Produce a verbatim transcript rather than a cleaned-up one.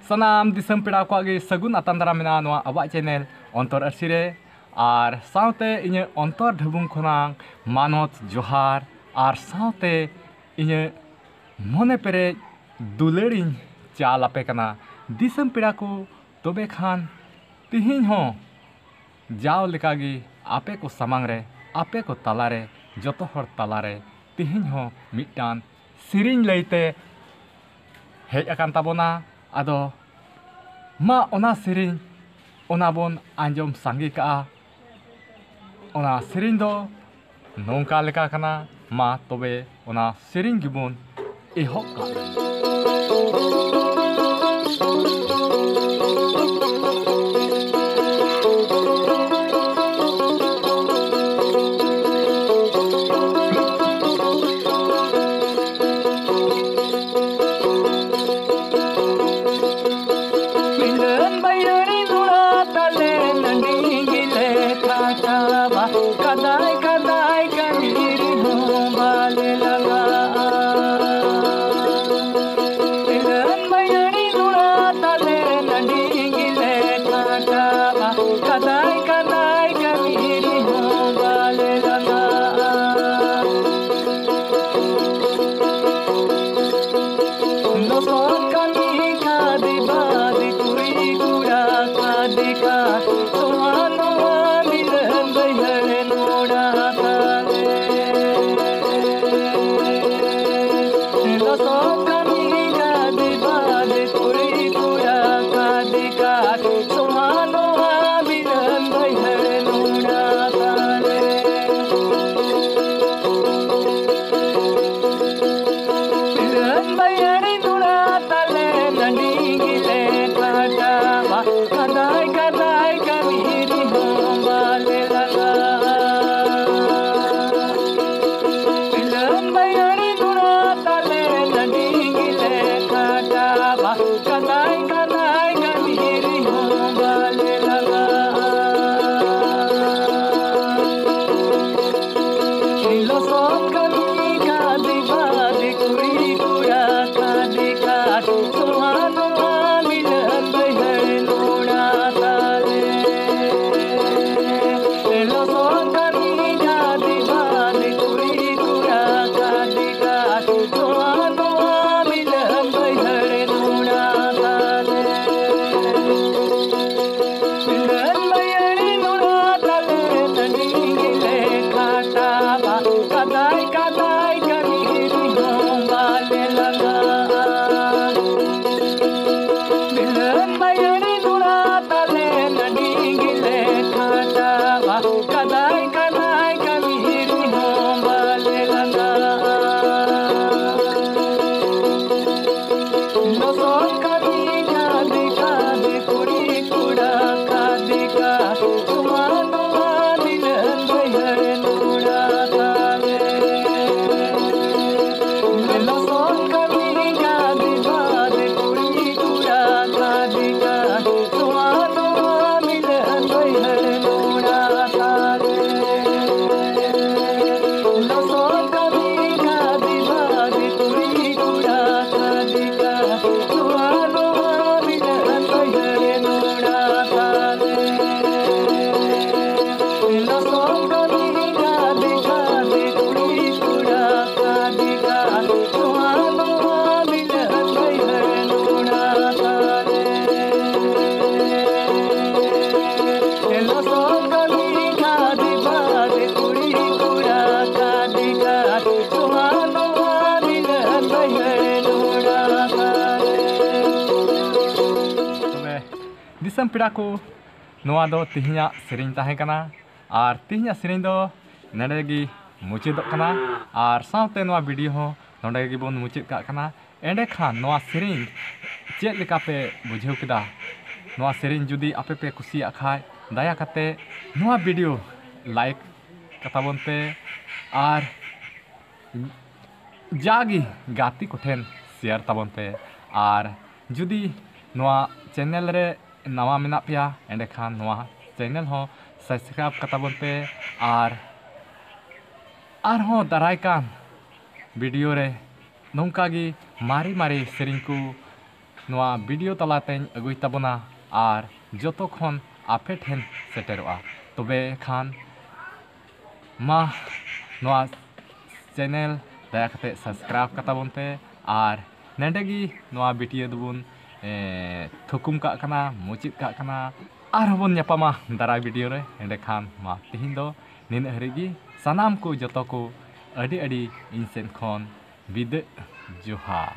ᱥᱟᱱᱟᱢ ᱫᱤᱥᱚᱢ ᱯᱮᱲᱟ ᱠᱚᱣᱟᱜ ᱜᱮ ᱥᱟᱹᱜᱩᱱ ᱟᱛᱟᱝ ᱫᱟᱨᱟᱢ ᱢᱮᱱᱟᱜᱼᱟ ᱱᱚᱣᱟ ᱟᱵᱚᱣᱟᱜ ᱪᱮᱱᱮᱞ ᱚᱱᱛᱚᱨ ᱟᱹᱨᱥᱤ ᱨᱮ᱾ ᱟᱨ ᱥᱟᱶᱛᱮ ᱤᱧᱟᱹᱜ ᱚᱱᱛᱚᱨ ᱰᱷᱟᱹᱵᱩᱝ ᱠᱷᱚᱱᱟᱝ ᱢᱟᱱᱚᱛ ᱡᱚᱦᱟᱨ, ᱟᱨ ᱥᱟᱶᱛᱮ ᱤᱧᱟᱹᱜ ᱢᱚᱱᱮ ᱯᱮᱨᱮᱡ ᱫᱩᱞᱟᱹᱲᱤᱧ ᱪᱟᱞ ᱟᱯᱮ ᱠᱟᱱᱟ ᱫᱤᱥᱚᱢ ᱯᱮᱲᱟ ᱠᱚ᱾ ᱛᱚᱵᱮ ᱠᱷᱟᱱ ᱛᱤᱦᱤᱧ ᱦᱚᱸ ᱡᱟᱣ ᱞᱮᱠᱟᱜᱮ ᱟᱯᱮ ᱠᱚ ᱥᱟᱢᱟᱝ ᱨᱮ, ᱟᱯᱮ ᱠᱚ ᱛᱟᱞᱟᱨᱮ, ᱡᱚᱛᱚ ᱦᱚᱲ ᱛᱟᱞᱟᱨᱮ ᱛᱤᱦᱤᱧ ᱦᱚᱸ ᱢᱤᱫᱴᱟᱝ ᱥᱮᱨᱮᱧ ᱞᱟᱹᱭᱛᱮ ᱦᱮᱡ ᱟᱠᱟᱱ ᱛᱟᱵᱚᱱᱟ᱾ ᱟᱫᱚ ᱢᱟ ᱚᱱᱟ ᱥᱮᱨᱮᱧ ᱚᱱᱟ ᱵᱚᱱ ᱟᱸᱡᱚᱢ ᱥᱟᱸᱜᱮ ᱠᱟᱜᱼᱟ᱾ ᱚᱱᱟ ᱥᱮᱨᱮᱧ ᱫᱚ ᱱᱚᱝᱠᱟ ᱞᱮᱠᱟ ᱠᱟᱱᱟ᱾ ᱢᱟ ᱛᱚᱵᱮ ᱚᱱᱟ ᱥᱮᱨᱮᱧ ᱜᱮᱵᱚᱱ ᱮᱦᱚᱵ ᱠᱟᱜ ᱞᱮᱜᱮ᱾ ᱢᱤᱞᱚᱱ ᱵᱟᱭᱟᱹᱨᱤ ᱱᱚᱲᱟ ᱛᱟᱞᱮ ᱱᱟᱹᱰᱤ ᱜᱮᱞᱮ ᱛᱷᱟᱠᱟᱵᱟ᱾ ᱠᱟᱫᱟᱭ ᱠᱟᱫᱟᱭ ᱠᱟᱹᱢᱤ ᱨᱮᱦᱚᱸ ᱵᱟᱞᱮ ᱞᱟᱸᱜᱟᱜᱼᱟ᱾ ᱢᱤᱞᱚᱱ ᱫᱤᱥᱚᱢ ᱯᱮᱲᱟ ᱠᱚ, ᱱᱚᱣᱟ ᱫᱚ ᱛᱮᱦᱮᱧᱟᱜ ᱥᱮᱨᱮᱧ ᱛᱟᱦᱮᱸ ᱠᱟᱱᱟ᱾ ᱟᱨ ᱛᱮᱦᱮᱧᱟᱜ ᱥᱮᱨᱮᱧ ᱫᱚ ᱱᱚᱰᱮ ᱜᱮ ᱢᱩᱪᱟᱹᱫᱚᱜ ᱠᱟᱱᱟ᱾ ᱟᱨ ᱥᱟᱶᱛᱮ ᱱᱚᱣᱟ ᱵᱷᱤᱰᱤᱭᱳ ᱦᱚᱸ ᱱᱚᱰᱮ ᱜᱮᱵᱚᱱ ᱢᱩᱪᱟᱹᱫ ᱠᱟᱜ ᱠᱟᱱᱟ᱾ ᱮᱸᱰᱮᱠᱷᱟᱱ ᱱᱚᱣᱟ ᱥᱮᱨᱮᱧ ᱪᱮᱫ ᱞᱮᱠᱟ ᱯᱮ ᱵᱩᱡᱷᱟᱹᱣ ᱠᱮᱫᱟ? ᱱᱚᱣᱟ ᱥᱮᱨᱮᱧ ᱡᱩᱫᱤ ᱟᱯᱮ ᱯᱮ ᱠᱩᱥᱤᱭᱟᱜ ᱠᱷᱟᱡ, ᱫᱟᱭᱟ ᱠᱟᱛᱮ ᱱᱚᱣᱟ ᱵᱷᱤᱰᱤᱭᱳ ᱞᱟᱭᱤᱠ ᱠᱟᱛᱟᱵᱚᱱ ᱯᱮ᱾ ᱟᱨ ᱡᱟᱜᱮ ᱜᱟᱛᱮ ᱠᱚᱴᱷᱮᱱ ᱥᱮᱭᱟᱨ ᱛᱟᱵᱚᱱ ᱯᱮ᱾ ᱟᱨ ᱡᱩᱫᱤ ᱱᱚᱣᱟ ᱪᱮᱱᱮᱞ ᱨᱮ ᱱᱟᱣᱟ ᱢᱮᱱᱟᱜ ᱯᱮᱭᱟ, ᱮᱸᱰᱮᱠᱷᱟᱱ ᱱᱚᱣᱟ ᱪᱮᱱᱮᱞ ᱦᱚᱸ ᱥᱟᱵᱥᱠᱨᱟᱭᱤᱵᱽ ᱠᱟᱛᱟᱵᱚᱱ ᱯᱮ᱾ ᱟᱨ ᱟᱨᱦᱚᱸ ᱫᱟᱨᱟᱭ ᱠᱟᱱ ᱵᱷᱤᱰᱤᱭᱳ ᱨᱮ ᱱᱚᱝᱠᱟ ᱜᱮ ᱢᱟᱨᱮ ᱢᱟᱨᱮ ᱥᱮᱨᱮᱧ ᱠᱚ ᱱᱚᱣᱟ ᱵᱷᱤᱰᱤᱭᱳ ᱛᱟᱞᱟᱛᱮᱧ ᱟᱹᱜᱩᱭ ᱛᱟᱵᱚᱱᱟ᱾ ᱟᱨ ᱡᱚᱛᱚ ᱠᱷᱚᱱ ᱟᱯᱮ ᱴᱷᱮᱱ ᱥᱮᱴᱮᱨᱚᱜᱼᱟ᱾ ᱛᱚᱵᱮ ᱠᱷᱟᱱ ᱢᱟ, ᱱᱚᱣᱟ ᱪᱮᱱᱮᱞ ᱫᱟᱭᱟ ᱠᱟᱛᱮ ᱥᱟᱵᱥᱠᱨᱟᱭᱤᱵᱽ ᱠᱟᱛᱟᱵᱚᱱ ᱯᱮ᱾ ᱟᱨ ᱱᱚᱰᱮ ᱜᱮ ᱱᱚᱣᱟ ᱵᱷᱤᱰᱤᱭᱳ ᱫᱚᱵᱚᱱ, ᱮ, ᱛᱷᱩᱠᱩᱢ ᱠᱟᱜ ᱠᱟᱱᱟ, ᱢᱩᱪᱟᱹᱫ ᱠᱟᱜ ᱠᱟᱱᱟ᱾ ᱟᱨᱦᱚᱸ ᱵᱚᱱ ᱧᱟᱯᱟᱢᱟ ᱫᱟᱨᱟᱭ ᱵᱷᱤᱰᱤᱭᱳ ᱨᱮ᱾ ᱮᱸᱰᱮᱠᱷᱟᱱ ᱢᱟ ᱛᱮᱦᱮᱧ ᱫᱚ ᱱᱤᱱᱟᱹᱜ ᱦᱟᱹᱨᱤᱡ ᱜᱮ᱾ ᱥᱟᱱᱟᱢ ᱠᱚ, ᱡᱚᱛᱚ ᱠᱚ ᱟᱹᱰᱤ ᱟᱹᱰᱤ ᱤᱧ ᱥᱮᱱ ᱠᱷᱚᱱ ᱵᱤᱫᱟᱹᱜ ᱡᱚᱦᱟᱨ᱾